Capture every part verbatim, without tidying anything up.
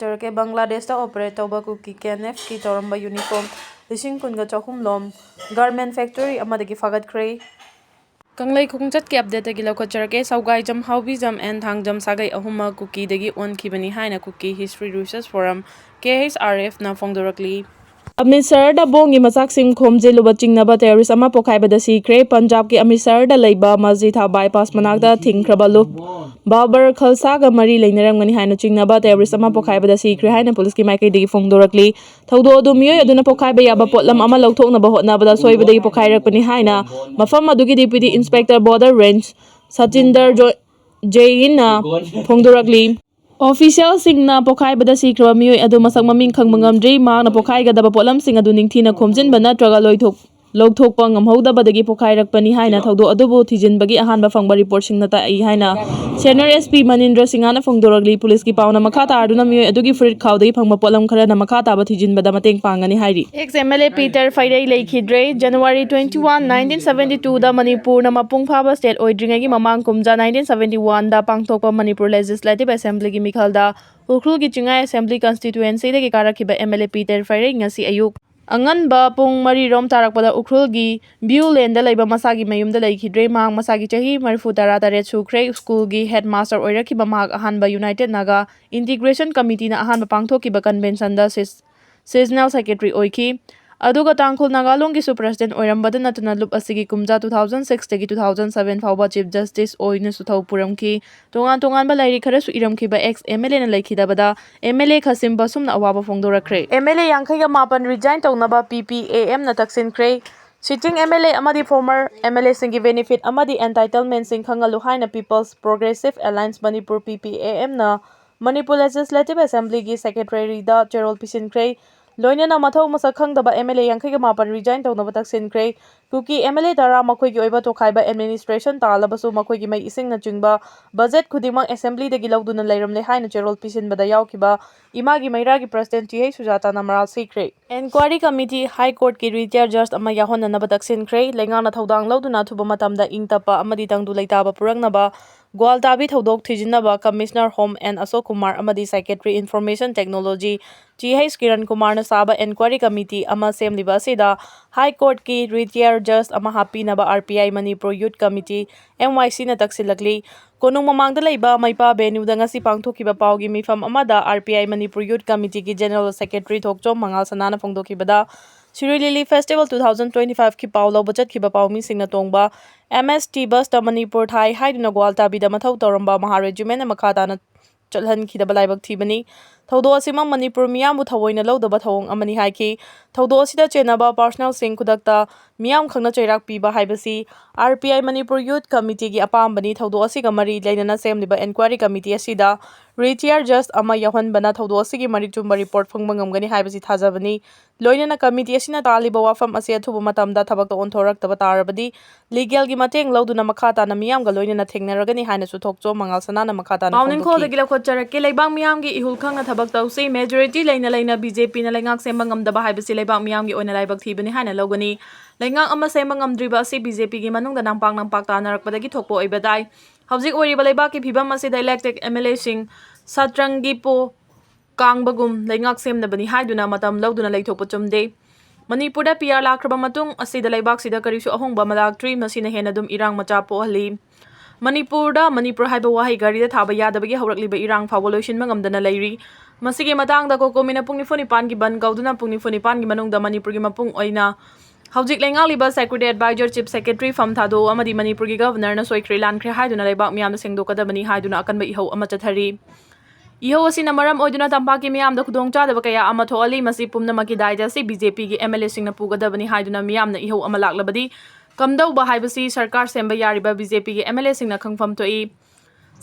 ꯆꯔꯛꯀꯦ꯫ ꯕꯪꯒ꯭ꯂꯥꯗꯦꯁꯇ operate ꯇꯧꯕ ꯀꯨꯀꯤ ꯀꯦ and ꯑꯦꯐꯀꯤ ꯇꯧꯔꯝꯕ uniform ꯂꯤꯁꯤꯡ ꯀꯨꯟꯒ ꯆꯍꯨꯝ ꯂꯣꯝ ꯒꯥꯔꯃꯦꯟ ꯐꯦꯛꯇꯣꯔꯤ ꯑꯃꯗꯒꯤ ꯐꯥꯒꯠꯈ꯭ꯔꯦ꯫ ꯀꯪꯂꯩ ꯈꯣꯡꯆꯠꯀꯤ ꯑꯞꯗꯦꯠꯇꯒꯤ ꯂꯧꯈꯠꯆꯔꯛꯀꯦ꯫ ꯁꯧꯒꯥꯏꯖꯝ, ꯍꯥꯎꯕꯤꯖꯝ ꯑꯦꯟ ꯊꯥꯡꯖꯝ ꯁꯥꯒꯩ ꯑꯍꯨꯝꯃꯛ ꯀꯨꯀꯤꯗꯒꯤ ꯑꯣꯟꯈꯤꯕꯅꯤ ꯍꯥꯏꯅ ꯀꯨꯀꯤ ꯍꯤꯁꯇ꯭ꯔꯤ ꯔꯤꯁꯔꯁ ꯐꯣꯔꯝ, ꯀꯦ ꯑꯩꯆ ꯑꯥꯔ ꯑꯦꯐꯅ ꯐꯣꯡꯗꯣꯔꯛꯂꯤ꯫ ꯑꯃ꯭ꯔꯤꯠꯁꯔꯗ ꯕꯣꯝꯒꯤ ꯃꯆꯥꯛꯁꯤꯡ ꯈꯣꯝꯖꯤꯜꯂꯨꯕ ꯆꯤꯡꯅꯕ ꯇꯦꯔꯣꯔꯤꯁ ꯑꯃ ꯄꯣꯈꯥꯏꯕꯗ ꯁꯤꯈ꯭ꯔꯦ꯫ ꯄꯟꯖꯥꯕꯀꯤ ꯑꯃ꯭ꯔꯤꯠꯁꯔꯗ ꯂꯩꯕ ꯃꯁꯖꯤꯗ ꯕꯥꯏꯄꯥꯁ ꯃꯅꯥꯛꯇ ꯊꯤꯡꯈ꯭ꯔꯕ ꯂꯨꯞ ꯕꯥꯕꯔ ꯈꯜꯁꯥꯒ ꯃꯔꯤ ꯂꯩꯅꯔꯝꯒꯅꯤ ꯍꯥꯏꯅ ꯆꯤꯡꯅꯕ ꯇꯦꯔꯣꯔꯤꯁ ꯑꯃ ꯄꯣꯈꯥꯏꯕꯗ ꯁꯤꯈ꯭ꯔꯦ ꯍꯥꯏꯅ ꯄꯨꯂꯤꯁꯀꯤ ꯃꯥꯏꯀꯩꯗꯒꯤ ꯐꯣꯡꯗꯣꯔꯛꯂꯤ꯫ ꯊꯧꯗꯣꯛ ꯑꯗꯨ ꯃꯤꯑꯣꯏ ꯑꯗꯨꯅ ꯄꯣꯈꯥꯏꯕ ꯌꯥꯕ ꯄꯣꯠꯂꯝ ꯑꯃ ꯂꯧꯊꯣꯛꯅꯕ ꯍꯣꯠꯅꯕꯗ ꯁꯣꯏꯕꯗꯒꯤ ꯄꯣꯈꯥꯏꯔꯛꯄꯅꯤ ꯍꯥꯏꯅ ꯃꯐꯝ ꯑꯗꯨꯒꯤ ꯗꯤꯄ꯭ꯌꯨꯇꯤ ꯏꯟꯁꯄꯦꯛꯇꯔ ꯕꯣꯔꯗꯔ ꯔꯦꯟꯖ ꯁꯆꯤꯟꯗꯔ ꯖꯣ-, ꯖꯦꯏꯟꯅ ꯐꯣꯡꯗꯣꯔꯛꯂꯤ꯫ ꯑꯣꯐꯤꯁꯤꯌꯦꯜꯁꯤꯡꯅ ꯄꯣꯈꯥꯏꯕꯗ ꯁꯤꯈ꯭ꯔꯕ ꯃꯤꯑꯣꯏ ꯑꯗꯨ ꯃꯁꯛ ꯃꯃꯤꯡ ꯈꯪꯕ ꯉꯝꯗ꯭ꯔꯤ꯫ ꯃꯍꯥꯛꯅ ꯄꯣꯈꯥꯏꯒꯗꯕ ꯄꯣꯠꯂꯝꯁꯤꯡ ꯑꯗꯨ ꯅꯤꯡꯊꯤꯅ ꯈꯣꯝꯖꯤꯟꯕ ꯅꯠꯇ꯭ꯔꯒ ꯂꯣꯏꯊꯣꯛ-, ꯂꯧꯊꯣꯛꯄ ꯉꯝꯍꯧꯗꯕꯗꯒꯤ ꯄꯣꯈꯥꯏꯔꯛꯄꯅꯤ ꯍꯥꯏꯅ ꯊꯧꯗꯣꯛ ꯑꯗꯨꯕꯨ ꯊꯤꯖꯤꯟꯕꯒꯤ ꯑꯍꯥꯟꯕ ꯐꯪꯕ ꯔꯤꯄꯣꯔꯠꯁꯤꯡꯅ ꯇꯥꯛꯏ ꯍꯥꯏꯅ ꯁꯦꯅꯤꯌꯔ ꯑꯦꯁ ꯄꯤ ꯃꯅꯤꯟꯗ꯭ꯔ ꯁꯤꯡꯍꯅ ꯐꯣꯡꯗꯣꯔꯛꯂꯤ꯫ ꯄꯨꯂꯤꯁꯀꯤ ꯄꯥꯎꯅ ꯃꯈꯥ ꯇꯥꯔꯗꯨꯅ ꯃꯤꯑꯣꯏ ꯑꯗꯨꯒꯤ ꯐꯨꯔꯤꯠ ꯈꯥꯎꯗꯒꯤ ꯐꯪꯕ ꯄꯣꯠꯂꯝ ꯈꯔꯅ ꯃꯈꯥ ꯇꯥꯕ ꯊꯤꯖꯤꯟꯕꯗ ꯃꯇꯦꯡ ꯄꯥꯡꯒꯅꯤ ꯍꯥꯏꯔꯤ꯫ Ex M L A Peter ꯐꯩꯔꯩ ꯂꯩꯈꯤꯗ꯭ꯔꯦ꯫ ꯖꯅꯋꯥꯔꯤ twenty one, nineteen seventy two ꯗ ꯃꯅꯤꯄꯨꯔꯅ ꯃꯄꯨꯡ ꯐꯥꯕ ꯁ꯭ꯇꯦꯠ ꯑꯣꯏꯗ꯭ꯔꯤꯉꯩꯒꯤ ꯃꯃꯥꯡ ꯀꯨꯝꯖꯥ nineteen seventy one ꯗ ꯄꯥꯡꯊꯣꯛꯄ ꯃꯅꯤꯄꯨꯔ ꯂꯦꯖꯤꯁꯂꯦꯇꯤꯚ ꯑꯦꯁꯦꯝꯕ꯭ꯂꯤꯒꯤ ꯃꯤꯈꯜꯗ ꯎꯈ꯭ꯔꯨꯜꯒꯤ ꯆꯤꯡꯉꯥꯏ ꯑꯦꯁꯦꯝꯕ꯭ꯂꯤ ꯀꯟꯁꯇꯤꯇ꯭ꯋꯦꯟꯁꯤꯗꯒꯤ ꯀꯥꯔꯛꯈꯤꯕ ꯑꯦꯝ ꯑꯦꯜ ꯑꯦ ꯄꯤꯇꯔ ꯐꯩꯔꯩ ꯉꯁꯤ ꯑꯌꯨꯛ ꯑꯉꯟꯕ ꯄꯨꯡ ꯃꯔꯤ ꯔꯣꯝ ꯇꯥꯔꯛꯄꯗ ꯎꯈ꯭ꯔꯨꯜꯒꯤ ꯕ꯭ꯌꯨ ꯂꯦꯟꯗ ꯂꯩꯕ ꯃꯁꯥꯒꯤ ꯃꯌꯨꯝꯗ ꯂꯩꯈꯤꯗ꯭ꯔꯦ꯫ ꯃꯍꯥꯛ ꯃꯁꯥꯒꯤ ꯆꯍꯤ ꯃꯔꯤꯐꯨ ꯇꯔꯥ ꯇꯔꯦꯠ ꯁꯨꯈ꯭ꯔꯦ꯫ ꯁ꯭ꯀꯨꯜꯒꯤ ꯍꯦꯗ ꯃꯥꯁꯇꯔ ꯑꯣꯏꯔꯛꯈꯤꯕ ꯃꯍꯥꯛ ꯑꯍꯥꯟꯕ ꯌꯨꯅꯥꯏꯇꯦꯗ ꯅꯥꯒꯥ ꯏꯟꯇꯤꯒ꯭ꯔꯦꯁꯟ ꯀꯃꯤꯇꯤꯅ ꯑꯍꯥꯟꯕ ꯄꯥꯡꯊꯣꯛꯈꯤꯕ ꯀꯟꯚꯦꯟꯁꯟꯗ ꯁꯤꯁ-, ꯁꯤꯖꯅꯦꯜ ꯁꯦꯀ꯭ꯔꯦꯇꯔꯤ ꯑꯣꯏꯈꯤ꯫ ꯑꯗꯨꯒ ꯇꯥꯡꯈꯨꯜ ꯅꯥꯒꯥ ꯂꯣꯟꯒꯤꯁꯨ ꯄ꯭ꯔꯦꯁꯤꯗꯦꯟꯠ ꯑꯣꯏꯔꯝꯕꯗ ꯅꯠꯇꯅ ꯂꯨꯞ ꯑꯁꯤꯒꯤ ꯀꯨꯝꯖꯥ two thousand six ꯇꯒꯤ two thousand seven ꯐꯥꯎꯕ ꯆꯤꯐ ꯖꯁꯇꯤꯁ ꯑꯣꯏꯅꯁꯨ ꯊꯧ ꯄꯨꯔꯝꯈꯤ꯫ ꯇꯣꯉꯥꯟ ꯇꯣꯉꯥꯟꯕ ꯂꯥꯏꯔꯤꯛ ꯈꯔꯁꯨ ꯏꯔꯝꯈꯤꯕ ꯑꯦꯛꯁ ꯑꯦꯝ ꯑꯦꯜ ꯑꯦꯅ ꯂꯩꯈꯤꯗꯕꯗ ꯑꯦꯝ ꯑꯦꯜ ꯑꯦ ꯈꯁꯤꯝ ꯕꯁꯨꯝꯅ ꯑꯋꯥꯕ ꯐꯣꯡꯗꯣꯔꯛꯈ꯭ꯔꯦ꯫ ꯑꯦꯝ ꯑꯦꯜ ꯑꯦ ꯌꯥꯡꯈꯩꯒ ꯃꯥꯄꯟ ꯔꯤꯖꯥꯏꯟ ꯇꯧꯅꯕ ꯄꯤ ꯄꯤ ꯑꯦ ꯑꯦꯝꯅ ꯇꯛꯁꯤꯟꯈ꯭ꯔꯦ꯫ ꯁꯤꯇꯤꯡ ꯑꯦꯝ ꯑꯦꯜ ꯑꯦ ꯑꯃꯗꯤ ꯐꯣꯔꯃꯔ ꯑꯦꯝ ꯑꯦꯜ ꯑꯦꯁꯤꯡꯒꯤ ꯕꯦꯅꯤꯐꯤꯠ ꯑꯃꯗꯤ ꯑꯦꯟꯇꯥꯏꯇꯜꯃꯦꯟꯠꯁꯤꯡ ꯈꯪꯍꯜꯂꯨ ꯍꯥꯏꯅ ꯄꯤꯄꯜꯁ ꯄ꯭ꯔꯣꯒ꯭ꯔꯦꯁꯤꯚ ꯑꯦꯂꯥꯏꯟꯁ ꯃꯅꯤꯄꯨꯔ, ꯄꯤ ꯄꯤ ꯑꯦ ꯑꯦꯝꯅ ꯃꯅꯤꯄꯨꯔ ꯂꯦꯖꯤꯁꯂꯦꯇꯤꯚ ꯑꯦꯁꯦꯝꯕ꯭ꯂꯤꯒꯤ ꯁꯦꯀ꯭ꯔꯦꯇꯔꯤꯗ ꯆꯦꯔꯣꯜ ꯄꯤꯁꯤꯟꯈ꯭ꯔꯦ꯫ ꯂꯣꯏꯅꯅ ꯃꯊꯧ ꯃꯁꯛ ꯈꯪꯗꯕ ꯑꯦꯝ ꯑꯦꯜ ꯑꯦ ꯌꯥꯡꯈꯩꯒ ꯃꯥꯄꯟ ꯔꯤꯖꯥꯏꯟ ꯇꯧꯅꯕ ꯇꯛꯁꯤꯟꯈ꯭ꯔꯦ꯫ ꯀꯨꯀꯤ ꯑꯦꯝ ꯑꯦꯜ ꯑꯦ ꯇꯔꯥ ꯃꯈꯣꯏꯒꯤ ꯑꯣꯏꯕ ꯇꯣꯈꯥꯏꯕ ꯑꯦꯗꯃꯤꯅꯤꯁꯇ꯭ꯔꯦꯁꯟ ꯇꯥꯜꯂꯕꯁꯨ ꯃꯈꯣꯏꯒꯤ ꯃꯩ ꯏꯁꯤꯡꯅꯆꯤꯡꯕ ꯕꯖꯦꯠ ꯈꯨꯗꯤꯡꯃꯛ ꯑꯦꯁꯦꯝꯕ꯭ꯂꯤꯗꯒꯤ ꯂꯧꯗꯨꯅ ꯂꯩꯔꯝꯂꯦ ꯍꯥꯏꯅ ꯆꯦꯔꯣꯜ ꯄꯤꯁꯤꯟꯕꯗ ꯌꯥꯎꯈꯤꯕ ꯏꯃꯥꯒꯤ ꯃꯩꯔꯥꯒꯤ ꯄ꯭ꯔꯁꯤꯗꯦꯟꯠ ꯇꯤ ꯍꯩꯆ ꯁꯨꯖꯥꯇꯥꯅ ꯃꯔꯥꯜ ꯁꯤꯈ꯭ꯔꯦ꯫ Enquiry Committee High Courtꯀꯤ retired judge ꯑꯃ ꯌꯥꯎꯍꯟꯅꯅꯕ ꯇꯛꯁꯤꯟꯈ꯭ꯔꯦ꯫ ꯂꯩꯉꯥꯛꯅ ꯊꯧꯗꯥꯡ ꯂꯧꯗꯨꯅ ꯑꯊꯨꯕ ꯃꯇꯝꯗ ꯏꯪ ꯇꯞꯄ ꯑꯃꯗꯤ ꯇꯪꯗꯨ ꯂꯩꯇꯥꯕ ꯄꯨꯔꯛꯅꯕ ꯒ꯭ꯋꯥꯜꯇꯥꯕꯤ ꯊꯧꯗꯣꯛ ꯊꯤꯖꯤꯟꯅꯕ Commissioner Home N Ashok Kumar ꯑꯃꯗꯤ Secretary Information Technology Th Kiran Kumarꯅ ꯁꯥꯕ Enquiry Committee ꯑꯃ ꯁꯦꯝꯂꯤꯕ ꯑꯁꯤꯗ High Courtꯀꯤ retired judge ꯑꯃ ꯍꯥꯞꯄꯤꯅꯕ R P I Manipur Youth Committee, M Y Cꯅ ꯇꯛꯁꯤꯜꯂꯛꯂꯤ꯫ ꯀꯣꯅꯨꯡ ꯃꯃꯥꯡꯗ ꯂꯩꯕ ꯃꯩꯄꯥ venueꯗ ꯉꯁꯤ ꯄꯥꯡꯊꯣꯛꯈꯤꯕ ꯄꯥꯎꯒꯤ ꯃꯤꯐꯝ ꯑꯃꯗ R P I Manipur Youth Committeeꯒꯤ General Secretary ꯊꯣꯛꯆꯣꯝ ꯃꯉꯥꯜ ꯁꯅꯥꯅ ꯐꯣꯡꯗꯣꯛꯈꯤꯕꯗ, Shri Lily Festival two thousand twenty-fiveꯀꯤ ꯄꯥꯎ ꯂꯧꯕ ꯆꯠꯈꯤꯕ ꯄꯥꯎꯃꯤꯁꯤꯡꯅ ꯇꯣꯡꯕ M S T busꯇ ꯃꯅꯤꯄꯨꯔ ꯊꯥꯏ ꯍꯥꯏꯗꯨꯅ ꯒ꯭ꯋꯥꯜꯇꯥꯕꯤꯗ ꯃꯊꯧ ꯇꯧꯔꯝꯕ ꯃꯍꯥ regimentꯅ ꯃꯈꯥ ꯇꯥꯅ ꯆꯠꯍꯟꯈꯤꯗꯕ ꯂꯥꯏꯕꯛ ꯊꯤꯕꯅꯤ꯫ ꯊꯧꯗꯣꯛ ꯑꯁꯤꯃꯛ ꯃꯅꯤꯄꯨꯔ ꯃꯤꯌꯥꯝꯕꯨ ꯊꯑꯣꯏꯅ ꯂꯧꯗꯕ ꯊꯧꯑꯣꯡ ꯑꯃꯅꯤ ꯍꯥꯏꯈꯤ꯫ ꯊꯧꯗꯣꯛ ꯑꯁꯤꯗ ꯆꯦꯟꯅꯕ personnelꯁꯤꯡ ꯈꯨꯗꯛꯇ ꯃꯤꯌꯥꯝ ꯈꯪꯅ ꯆꯩꯔꯥꯛ ꯄꯤꯕ ꯍꯥꯏꯕꯁꯤ R P I Manipur Youth Committeeꯒꯤ ꯑꯄꯥꯝꯕꯅꯤ꯫ ꯊꯧꯗꯣꯛ ꯑꯁꯤꯒ ꯃꯔꯤ ꯂꯩꯅꯅ ꯁꯦꯝꯂꯤꯕ Enquiry Committee ꯑꯁꯤꯗ retired judge ꯑꯃ ꯌꯥꯎꯍꯟꯕꯅ ꯊꯧꯗꯣꯛ ꯑꯁꯤꯒꯤ ꯃꯔꯤꯛ ꯆꯨꯝꯕ report ꯐꯪꯕ ꯉꯝꯒꯅꯤ ꯍꯥꯏꯕꯁꯤ ꯊꯥꯖꯕꯅꯤ꯫ ꯂꯣꯏꯅꯅ committee ꯑꯁꯤꯅ ꯇꯥꯜꯂꯤꯕ ꯋꯥꯐꯝ ꯑꯁꯤ ꯑꯊꯨꯕ ꯃꯇꯝꯗ ꯊꯕꯛꯇ ꯑꯣꯟꯊꯣꯔꯛꯇꯕ ꯇꯥꯔꯕꯗꯤ legalꯒꯤ ꯃꯇꯦꯡ ꯂꯧꯗꯨꯅ ꯃꯈꯥ ꯇꯥꯅ ꯃꯤꯌꯥꯝꯒ ꯂꯣꯏꯅꯅ ꯊꯦꯡꯅꯔꯒꯅꯤ ꯍꯥꯏꯅꯁꯨ ꯊꯣꯛꯆꯣꯝ ꯃꯉꯥꯜ ꯁꯅꯥꯅ ꯃꯈꯥ ꯇꯥꯅ ꯐꯣꯡꯗꯣꯛꯈꯤ꯫ ꯅꯤꯡꯈꯣꯜꯗꯒꯤ ꯂꯧꯈꯠꯆꯔꯛꯀꯦ꯫ ꯂꯩꯕꯥꯛ ꯃꯤꯌꯥꯝꯒꯤ ꯏꯍꯨꯜ ꯈꯪꯅ ꯊꯕꯛ ꯇꯧꯁꯤ꯫ Majority ꯂꯩꯅ ꯂꯩꯅ BJPꯅ ꯂꯩꯉꯥꯛ ꯁꯦꯝꯕ ꯉꯝꯗꯕ ꯍꯥꯏꯕꯁꯤ ꯂꯩꯕꯥꯛ ꯃꯤꯌꯥꯝꯒꯤ ꯑꯣꯏꯅ ꯂꯥꯏꯕꯛ ꯊꯤꯕꯅꯤ ꯍꯥꯏꯅ ꯂꯧꯒꯅꯤ꯫ ꯂꯩꯉꯥꯛ ꯑꯃ ꯁꯦꯝꯕ ꯉꯝꯗ꯭ꯔꯤꯕ ꯑꯁꯤ BJPꯒꯤ ꯃꯅꯨꯡꯗ ꯅꯝꯄꯥꯛ ꯅꯝꯄꯥꯛ ꯇꯥꯅꯔꯛꯄꯗꯒꯤ ꯊꯣꯛꯄ ꯑꯣꯏꯕ ꯇꯥꯏ꯫ ꯍꯧꯖꯤꯛ ꯑꯣꯏꯔꯤꯕ ꯂꯩꯕꯥꯛꯀꯤ ꯐꯤꯕꯝ ꯑꯁꯤꯗ elected MLAꯁꯤꯡ ꯁꯥꯇ꯭ꯔꯪꯒꯤ ꯄꯣ ꯀꯥꯡꯕꯒꯨꯝ ꯂꯩꯉꯥꯛ ꯁꯦꯝꯅꯕꯅꯤ ꯍꯥꯏꯗꯨꯅ ꯃꯇꯝ ꯂꯧꯗꯨꯅ ꯂꯩꯊꯣꯛꯄ ꯆꯨꯝꯗꯦ꯫ ꯃꯅꯤꯄꯨꯔꯗ PR ꯂꯥꯛꯈ꯭ꯔꯕ ꯃꯇꯨꯡ ꯑꯁꯤꯗ ꯂꯩꯕꯥꯛꯁꯤꯗ ꯀꯔꯤꯁꯨ ꯑꯍꯣꯡꯕ ꯑꯃ ꯂꯥꯛꯇ꯭ꯔꯤ꯫ ꯃꯁꯤꯅ ꯍꯦꯟꯅ ꯑꯗꯨꯝ ꯏꯔꯥꯡ ꯃꯆꯥ ꯄꯣꯛꯍꯜꯂꯤ꯫ ꯃꯅꯤꯄꯨꯔꯗ ꯃꯅꯤꯄꯨꯔ ꯍꯥꯏꯕ ꯋꯥꯍꯩ ꯒꯥꯔꯤꯗ ꯊꯥꯕ ꯌꯥꯗꯕꯒꯤ ꯍꯧꯔꯛꯂꯤꯕ ꯏꯔꯥꯡ ꯐꯥꯎꯕ ꯂꯣꯏꯁꯤꯟꯕ ꯉꯝꯗꯅ ꯂꯩꯔꯤ꯫ ꯃꯁꯤꯒꯤ ꯃꯇꯥꯡꯗ COCOMIꯅ ꯄꯨꯡ ꯅꯤꯐꯨ ꯅꯤꯄꯥꯟꯒꯤ ꯕꯟ ꯀꯧꯗꯨꯅ ꯄꯨꯡ ꯅꯤꯐꯨ ꯅꯤꯄꯥꯟꯒꯤ ꯃꯅꯨꯡꯗ ꯃꯅꯤꯄꯨꯔꯒꯤ ꯃꯄꯨꯡ ꯑꯣꯏꯅ ꯍꯧꯖꯤꯛ ꯂꯩꯉꯥꯛꯂꯤꯕ Secretary, Advisor, Chief Secretary ꯐꯝ ꯊꯥꯗꯣꯛꯎ ꯑꯃꯗꯤ ꯃꯅꯤꯄꯨꯔꯒꯤ Governorꯅ ꯁꯣꯏꯈ꯭ꯔꯦ ꯂꯥꯟꯈ꯭ꯔꯦ ꯍꯥꯏꯗꯨꯅ ꯂꯩꯕꯥꯛ ꯃꯤꯌꯥꯝꯗ ꯁꯦꯡꯗꯣꯛꯀꯗꯕꯅꯤ ꯍꯥꯏꯗꯨꯅ ꯑꯀꯟꯕ ꯏꯍꯧ ꯑꯃ ꯆꯠꯊꯔꯤ꯫ ꯏꯍꯧ ꯑꯁꯤꯅ ꯃꯔꯝ ꯑꯣꯏꯗꯨꯅ ꯇꯝꯄꯥꯛꯀꯤ ꯃꯤꯌꯥꯝꯗ ꯈꯨꯗꯣꯡꯆꯥꯗꯕ ꯀꯌꯥ ꯑꯃ ꯊꯣꯛꯍꯜꯂꯤ꯫ ꯃꯁꯤ ꯄꯨꯝꯅꯃꯛꯀꯤ ꯗꯥꯏꯇ ꯑꯁꯤ BJPꯒꯤ MLAꯁꯤꯡꯅ ꯄꯨꯒꯗꯕꯅꯤ ꯍꯥꯏꯗꯨꯅ ꯃꯤꯌꯥꯝꯅ ꯏꯍꯧ ꯑꯃ ꯂꯥꯛꯂꯕꯗꯤ ꯀꯝꯗꯧꯕ ꯍꯥꯏꯕꯁꯤ ꯁꯔꯀꯥꯔ ꯁꯦꯝꯕ ꯌꯥꯔꯤꯕ BJPꯒꯤ MLAꯁꯤꯡꯅ ꯈꯪꯐꯝ ꯊꯣꯛꯏ꯫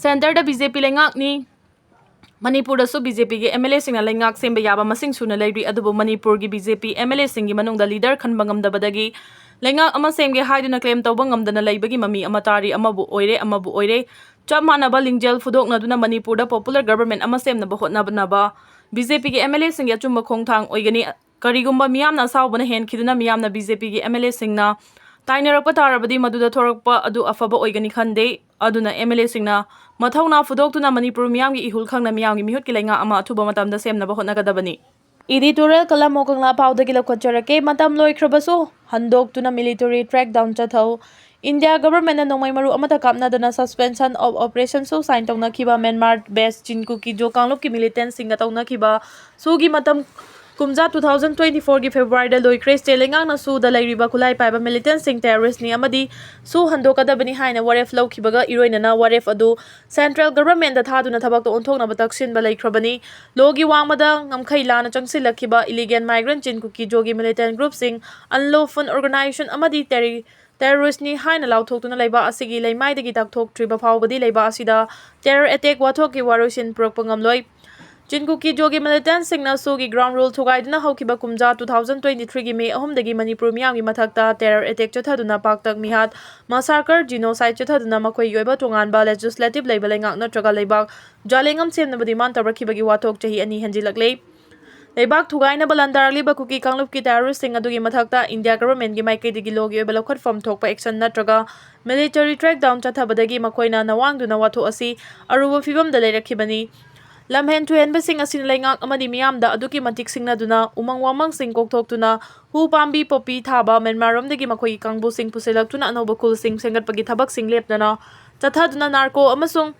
Centreꯗ BJP ꯂꯩꯉꯥꯛꯅꯤ꯫ ꯃꯅꯤꯄꯨꯔꯗꯁꯨ BJPꯒꯤ MLAꯁꯤꯡꯅ ꯂꯩꯉꯥꯛ ꯁꯦꯝꯕ ꯌꯥꯕ ꯃꯁꯤꯡ ꯁꯨꯅ ꯂꯩꯔꯤ, ꯑꯗꯨꯕꯨ ꯃꯅꯤꯄꯨꯔꯒꯤ BJP MLAꯁꯤꯡꯒꯤ ꯃꯅꯨꯡꯗ leader ꯈꯟꯕ ꯉꯝꯗꯕꯗꯒꯤ ꯂꯩꯉꯥꯛ ꯑꯃ ꯁꯦꯝꯒꯦ ꯍꯥꯏꯗꯨꯅ claim ꯇꯧꯕ ꯉꯝꯗꯅ ꯂꯩꯕꯒꯤ ꯃꯃꯤ ꯑꯃ ꯇꯥꯔꯤ꯫ ꯑꯃꯕꯨ ꯑꯣꯏꯔꯦ, ꯑꯃꯕꯨ ꯑꯣꯏꯔꯦ, ꯆꯞ ꯃꯥꯟꯅꯕ ꯂꯤꯡꯖꯦꯜ ꯐꯨꯗꯣꯛꯅꯗꯨꯅ ꯃꯅꯤꯄꯨꯔꯗ popular government ꯑꯃ ꯁꯦꯝꯅꯕ ꯍꯣꯠꯅꯕ BJPꯒꯤ MLAꯁꯤꯡꯒꯤ ꯑꯆꯨꯝꯕ ꯈꯣꯡꯊꯥꯡ ꯑꯣꯏꯒꯅꯤ꯫ ꯀꯔꯤꯒꯨꯝꯕ ꯃꯤꯌꯥꯝꯅ ꯑꯁꯥꯎꯕꯅ ꯍꯦꯟꯈꯤꯗꯨꯅ ꯃꯤꯌꯥꯝꯅ ꯕꯤ ꯖꯦ ꯄꯤꯒꯤ ꯑꯦꯝ ꯑꯦꯜ ꯑꯦꯁꯤꯡꯅ ꯇꯥꯏꯅꯔꯛꯄ ꯇꯥꯔꯕꯗꯤ ꯃꯗꯨꯗ ꯊꯣꯔꯛꯄ ꯑꯗꯨ ꯑꯐꯕ ꯑꯣꯏꯒꯅꯤ ꯈꯟꯗꯦ꯫ ꯑꯗꯨꯅ ꯑꯦꯝ ꯑꯦꯜ ꯑꯦꯁꯤꯡꯅ ꯃꯊꯧꯅꯥ ꯐꯨꯗꯣꯛꯇꯨꯅ ꯃꯅꯤꯄꯨꯔ ꯃꯤꯌꯥꯝꯒꯤ ꯏꯍꯨꯜ ꯈꯪꯅ ꯃꯤꯌꯥꯝꯒꯤ ꯃꯤꯍꯨꯠꯀꯤ ꯂꯩꯉꯥꯛ ꯑꯃ ꯑꯊꯨꯕ ꯃꯇꯝꯗ ꯁꯦꯝꯅꯕ ꯍꯣꯠꯅꯒꯗꯕꯅꯤ꯫ Editorial column ꯑꯃꯨꯛ ꯀꯪꯂꯥ ꯄꯥꯎꯗꯒꯤ ꯂꯧꯈꯠꯆꯔꯛꯀꯦ꯫ ꯃꯇꯝ ꯂꯣꯏꯈ꯭ꯔꯕꯁꯨ ꯍꯟꯗꯣꯛꯇꯨꯅ military crackdown ꯆꯠꯊꯧ꯫ India government ꯅ ꯅꯣꯡꯃꯩ ꯃꯔꯨ ꯑꯃꯠꯇ ꯀꯥꯞꯅꯗꯅ suspension of operation ꯁꯨ sign ꯇꯧꯅꯈꯤꯕ Myanmar based ꯆꯤꯟ ꯀꯨꯀꯤ ꯖꯣ ꯀꯥꯡꯂꯨꯞꯀꯤ militant ꯁꯤꯡꯒ ꯇꯧꯅꯈꯤꯕ ꯁꯨꯒꯤ ꯃꯇꯝ ꯀꯨꯝꯖꯥ two thousand twenty four ꯒꯤ February ꯗ ꯂꯣꯏꯈ꯭ꯔꯦ꯫ State ꯂꯩꯉꯥꯛꯅ ꯁꯨꯗ ꯂꯩꯔꯤꯕ ꯈꯨꯠꯂꯥꯏ ꯄꯥꯏꯕ militant ꯁꯤꯡ terrorist ꯅꯤ ꯑꯃꯗꯤ ꯁꯨ ꯍꯟꯗꯣꯛꯀꯗꯕꯅꯤ ꯍꯥꯏꯅ ꯋꯥꯔꯦꯞ ꯂꯧꯈꯤꯕꯒ ꯏꯔꯣꯏꯅꯅ ꯋꯥꯔꯦꯞ ꯑꯗꯨ central government ꯗ ꯊꯥꯗꯨꯅ ꯊꯕꯛꯇ ꯑꯣꯟꯊꯣꯛꯅꯕ ꯇꯛꯁꯤꯟꯕ ꯂꯩꯈ꯭ꯔꯕꯅꯤ꯫ Law ꯒꯤ ꯋꯥꯡꯃꯗ ꯉꯝꯈꯩ ꯂꯥꯟꯅ ꯆꯪꯁꯤꯜꯂꯛꯈꯤꯕ illegal migrant ꯆꯤꯟ ꯀꯨꯀꯤ ꯖꯣꯒꯤ militant group ꯁꯤꯡ unlawful organization ꯑꯃꯗꯤ terri-, terrorist ꯅꯤ ꯍꯥꯏꯅ ꯂꯥꯎꯊꯣꯛꯇꯨꯅ ꯂꯩꯕꯥꯛ ꯑꯁꯤꯒꯤ ꯂꯩꯃꯥꯏꯗꯒꯤ ꯇꯥꯛꯊꯣꯛꯇ꯭ꯔꯤꯕ ꯐꯥꯎꯕꯗꯤ ꯂꯩꯕꯥꯛ ꯑꯁꯤꯗ terror attack ꯋꯥꯊꯣꯛꯀꯤ ꯋꯥꯔꯣꯏꯁꯤꯟ ꯄꯨꯔꯛꯄ ꯉꯝꯂꯣꯏ꯫ ꯆꯤꯟ ꯀꯨꯀꯤ ꯖꯣꯒꯤ militant ꯁꯤꯡꯅ ꯁꯨꯒꯤ ground rule ꯊꯨꯒꯥꯏꯗꯨꯅ ꯍꯧꯈꯤꯕ ꯀꯨꯝꯖꯥ two thousand twenty three ꯒꯤ May ꯑꯍꯨꯝꯗꯒꯤ ꯃꯅꯤꯄꯨꯔ ꯃꯤꯌꯥꯝꯒꯤ ꯃꯊꯛꯇ terror attack ꯆꯠꯊꯗꯨꯅ ꯄꯥꯛꯇꯛ ꯃꯤꯍꯥꯠ, massacre, genocide ꯆꯠꯊꯗꯨꯅ ꯃꯈꯣꯏꯒꯤ ꯑꯣꯏꯕ ꯇꯣꯉꯥꯟꯕ legislative ꯂꯩꯕ ꯂꯩꯉꯥꯛ ꯅꯠꯇ꯭ꯔꯒ ꯂꯩꯕꯥꯛ ꯖꯥꯂꯦꯡꯉꯝ ꯁꯦꯝꯅꯕ demand ꯇꯧꯔꯛꯈꯤꯕꯒꯤ ꯋꯥꯊꯣꯛ ꯆꯍꯤ ꯑꯅꯤ ꯍꯦꯟꯖꯤꯜꯂꯛꯂꯦ꯫ ꯂꯩꯕꯥꯛ ꯊꯨꯒꯥꯏꯅꯕ ꯂꯥꯟꯗꯥꯔꯛꯂꯤꯕ ꯀꯨꯀꯤ ꯀꯥꯡꯂꯨꯞꯀꯤ terrorist ꯁꯤꯡ ꯑꯗꯨꯒꯤ ꯃꯊꯛꯇ India government ꯒꯤ ꯃꯥꯏꯀꯩꯗꯒꯤ law ꯒꯤ ꯑꯣꯏꯕ ꯂꯧꯈꯠꯐꯝ ꯊꯣꯛꯄ action ꯅꯠꯇ꯭ꯔꯒ military crackdown ꯆꯠꯊꯕꯗꯒꯤ ꯃꯈꯣꯏꯅ ꯅꯋꯥꯡꯗꯨꯅ ꯋꯥꯊꯣꯛ ꯑꯁꯤ ꯑꯔꯨꯕ ꯐꯤꯕꯝꯗ ꯂꯩꯔꯛꯈꯤꯕꯅꯤ꯫ ꯂꯝꯍꯦꯟ ꯇꯨꯍꯦꯟꯕꯁꯤꯡ ꯑꯁꯤꯅ ꯂꯩꯉꯥꯛ ꯑꯃꯗꯤ ꯃꯤꯌꯥꯝꯗ ꯑꯗꯨꯛꯀꯤ ꯃꯇꯤꯛ ꯁꯤꯡꯅꯗꯨꯅ ꯎꯃꯪ ꯋꯥꯃꯪꯁꯤꯡ ꯀꯣꯛꯊꯣꯛꯇꯨꯅ ꯎ ꯄꯥꯝꯕꯤ ꯄꯣꯄꯤ ꯊꯥꯕ, ꯃ꯭ꯌꯥꯟꯃꯥꯔ ꯔꯣꯝꯗꯒꯤ ꯃꯈꯣꯏꯒꯤ ꯀꯥꯡꯕꯨꯁꯤꯡ ꯄꯨꯁꯤꯜꯂꯛꯇꯨꯅ ꯑꯅꯧꯕ ꯈꯨꯜꯁꯤꯡ ꯁꯦꯝꯒꯠꯄꯒꯤ ꯊꯕꯛꯁꯤꯡ ꯂꯦꯞꯇꯅ ꯆꯠꯊꯗꯨꯅ narco ꯑꯃꯁꯨꯡ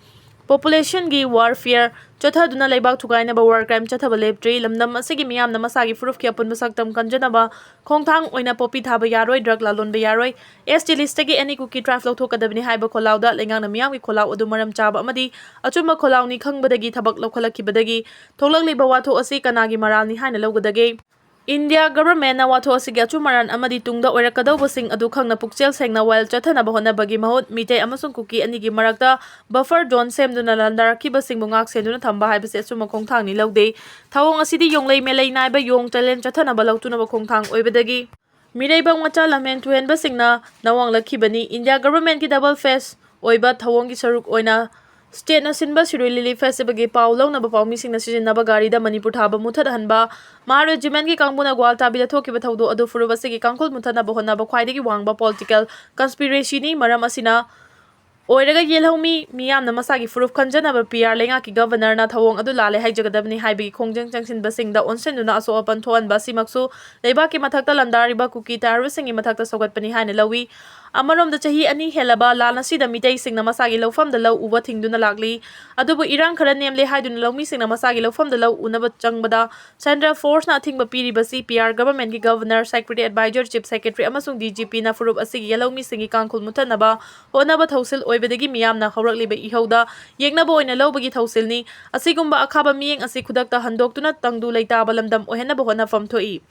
population ꯒꯤ warfare ꯆꯠꯊꯗꯨꯅ ꯂꯩꯕꯥꯛ ꯊꯨꯒꯥꯏꯅꯕ war crime ꯆꯠꯊꯕ ꯂꯦꯞꯇ꯭ꯔꯤ꯫ ꯂꯝꯗꯝ ꯑꯁꯤꯒꯤ ꯃꯤꯌꯥꯝꯅ ꯃꯁꯥꯒꯤ ꯐꯨꯔꯨꯞꯀꯤ ꯑꯄꯨꯟꯕ ꯁꯛꯇꯝ ꯀꯟꯖꯅꯕ ꯈꯣꯡꯊꯥꯡ ꯑꯣꯏꯅ ꯄꯣꯄꯤ ꯊꯥꯕ ꯌꯥꯔꯣꯏ, drug ꯂꯥꯂꯣꯟꯕ ꯌꯥꯔꯣꯏ, S T list ꯇꯒꯤ any ꯀꯨꯀꯤ tribe ꯂꯧꯊꯣꯛꯀꯗꯕꯅꯤ ꯍꯥꯏꯕ ꯈꯣꯜꯂꯥꯎꯗ ꯂꯩꯉꯥꯛꯅ ꯃꯤꯌꯥꯝꯒꯤ ꯈꯣꯜꯂꯥꯎ ꯑꯗꯨ ꯃꯔꯝ ꯆꯥꯕ ꯑꯃꯗꯤ ꯑꯆꯨꯝꯕ ꯈꯣꯜꯂꯥꯎꯅꯤ ꯈꯪꯕꯗꯒꯤ ꯊꯕꯛ ꯂꯧꯈꯠꯂꯛꯈꯤꯕꯗꯒꯤ ꯊꯣꯛꯂꯛꯂꯤꯕ ꯋꯥꯊꯣꯛ ꯑꯁꯤ ꯀꯅꯥꯒꯤ ꯃꯔꯥꯜꯅꯤ ꯍꯥꯏꯅ ꯂꯧꯒꯗꯒꯦ? India government ꯅ ꯋꯥꯊꯣꯛ ꯑꯁꯤꯒꯤ ꯑꯆꯨꯝ ꯑꯔꯥꯟ ꯑꯃꯗꯤ ꯇꯨꯡꯗ ꯑꯣꯏꯔꯛꯀꯗꯧꯕꯁꯤꯡ ꯑꯗꯨ ꯈꯪꯅ ꯄꯨꯛꯆꯦꯜ ꯁꯦꯡꯅ ꯋꯥꯌꯦꯜ ꯆꯠꯊꯅꯕ ꯍꯣꯠꯅꯕꯒꯤ ꯃꯍꯨꯠ ꯃꯤꯇꯩ ꯑꯃꯁꯨꯡ ꯀꯨꯀꯤ ꯑꯅꯤꯒꯤ ꯃꯔꯛꯇ buffer zone ꯁꯦꯝꯗꯨꯅ ꯂꯥꯟꯗꯥꯔꯛꯈꯤꯕꯁꯤꯡꯕꯨ ꯉꯥꯛ ꯁꯦꯟꯗꯨꯅ ꯊꯝꯕ ꯍꯥꯏꯕꯁꯤ ꯑꯆꯨꯝꯕ ꯈꯣꯡꯊꯥꯡꯅꯤ ꯂꯧꯗꯦ꯫ ꯊꯧꯑꯣꯡ ꯑꯁꯤꯗꯤ ꯌꯣꯡꯂꯩ ꯃꯦꯂꯩ ꯅꯥꯏꯕ ꯌꯣꯡ talent ꯆꯠꯊꯅꯕ ꯂꯧꯇꯨꯅꯕ ꯈꯣꯡꯊꯥꯡ ꯑꯣꯏꯕꯗꯒꯤ ꯃꯤꯔꯩꯕꯥꯛ ꯃꯆꯥ ꯂꯝꯍꯦꯟ ꯇꯨꯍꯦꯟꯕꯁꯤꯡꯅ ꯅꯋꯥꯡꯂꯛꯈꯤꯕꯅꯤ꯫ India government ꯀꯤ double face ꯑꯣꯏꯕ ꯊꯧꯑꯣꯡꯒꯤ ꯁꯔꯨꯛ ꯑꯣꯏꯅ ꯁ꯭ꯇꯦꯠꯅ ꯁꯤꯟꯕ ꯁꯤꯔꯣꯏ ꯂꯤꯂꯤ ꯐꯦꯁꯇꯤꯚꯦꯜꯒꯤ ꯄꯥꯎ ꯂꯧꯅꯕ ꯄꯥꯎꯃꯤꯁꯤꯡꯅ ꯁꯤꯖꯤꯟꯅꯕ ꯒꯥꯔꯤꯗ ꯃꯅꯤꯄꯨꯔ ꯊꯥꯕ ꯃꯨꯊꯠꯍꯟꯕ꯫ ꯃꯍꯥ ꯔꯦꯖꯤꯃꯦꯟꯠꯀꯤ ꯀꯥꯡꯕꯨꯅ ꯒ꯭ꯋꯥꯜꯇꯥꯕꯤꯗ ꯊꯣꯛꯈꯤꯕ ꯊꯧꯗꯣꯛ ꯑꯗꯨ ꯐꯨꯔꯨꯞ ꯑꯁꯤꯒꯤ ꯀꯥꯡꯈꯨꯜ ꯃꯨꯊꯠꯅꯕ ꯍꯣꯠꯅꯕ ꯈ꯭ꯋꯥꯏꯗꯒꯤ ꯋꯥꯡꯕ ꯄꯣꯂꯤꯇꯤꯀꯦꯜ ꯀꯟꯁꯄꯤꯔꯦꯁꯤꯅꯤ꯫ ꯃꯔꯝ ꯑꯁꯤꯅ ꯑꯣꯏꯔꯒ ꯌꯦꯜꯍꯧꯃꯤ ꯃꯤꯌꯥꯝꯅ ꯃꯁꯥꯒꯤ ꯐꯨꯔꯨꯞ ꯈꯟꯖꯅꯕ ꯄꯤ ꯑꯥꯔ ꯂꯩꯉꯥꯛꯀꯤ ꯒꯕꯔꯅꯔꯅ ꯊꯧꯑꯣꯡ ꯑꯗꯨ ꯂꯥꯜꯂꯦ ꯍꯥꯏꯖꯒꯗꯕꯅꯤ ꯍꯥꯏꯕꯒꯤ ꯈꯣꯡꯖꯪ ꯆꯪꯁꯤꯟꯕꯁꯤꯡꯗ ꯑꯣꯟꯁꯤꯟꯗꯨꯅ ꯑꯁꯣꯛ ꯑꯄꯟ ꯊꯣꯛꯍꯟꯕ ꯑꯁꯤꯃꯛꯁꯨ ꯂꯩꯕꯥꯛꯀꯤ ꯃꯊꯛꯇ ꯂꯥꯟꯗꯥꯔꯤꯕ ꯀꯨꯀꯤ ꯇꯥꯔꯨꯁꯤꯡꯒꯤ ꯃꯊꯛꯇ ꯁꯧꯒꯠꯄꯅꯤ ꯍꯥꯏꯅ ꯂꯧꯏ꯫ ꯑꯃꯔꯣꯝꯗ ꯆꯍꯤ ꯑꯅꯤ ꯍꯦꯜꯂꯕ ꯂꯥꯟ ꯑꯁꯤꯗ ꯃꯤꯇꯩꯁꯤꯡꯅ ꯃꯁꯥꯒꯤ ꯂꯧꯐꯝꯗ ꯂꯧ ꯎꯕ ꯊꯤꯡꯗꯨꯅ ꯂꯥꯛꯂꯤ꯫ ꯑꯗꯨꯕꯨ ꯏꯔꯥꯡ ꯈꯔ ꯅꯦꯝꯂꯦ ꯍꯥꯏꯗꯨꯅ ꯂꯧꯃꯤꯁꯤꯡꯅ ꯃꯁꯥꯒꯤ ꯂꯧꯐꯝꯗ ꯂꯧ ꯎꯅꯕ ꯆꯪꯕꯗ ꯁꯦꯟꯇ꯭ꯔꯦꯜ ꯐꯣꯔꯁꯅ ꯑꯊꯤꯡꯕ ꯄꯤꯔꯤꯕꯁꯤ ꯄꯤ ꯑꯥꯔ ꯒꯕꯔꯃꯦꯟꯠꯀꯤ governor, secretary, adviser, chief secretary ꯑꯃꯁꯨꯡ ꯗꯤ ꯖꯤ ꯄꯤꯅ ꯐꯨꯔꯨꯞ ꯑꯁꯤꯒꯤ ꯌꯦꯜꯍꯧꯃꯤꯁꯤꯡꯒꯤ ꯀꯥꯡꯈꯨꯜ ꯃꯨꯊꯠꯅꯕ ꯍꯣꯠꯅꯕ ꯊꯧꯁꯤꯜ ꯑꯣꯏꯕꯗꯒꯤ ꯃꯤꯌꯥꯝꯅ ꯍꯧꯔꯛꯂꯤꯕ ꯏꯍꯧꯗ ꯌꯦꯡꯅꯕ ꯑꯣꯏꯅ ꯂꯧꯕꯒꯤ ꯊꯧꯁꯤꯜꯅꯤ꯫ ꯑꯁꯤꯒꯨꯝꯕ ꯑꯈꯥꯕ ꯃꯤꯠꯌꯦꯡ ꯑꯁꯤ ꯈꯨꯗꯛꯇ ꯍꯟꯗꯣꯛꯇꯨꯅ ꯇꯪꯗꯨ ꯂꯩꯇꯥꯕ ꯂꯝꯗꯝ ꯑꯣꯏꯍꯟꯅꯕ ꯍꯣꯠꯅꯐꯝ ꯊꯣꯛꯏ꯫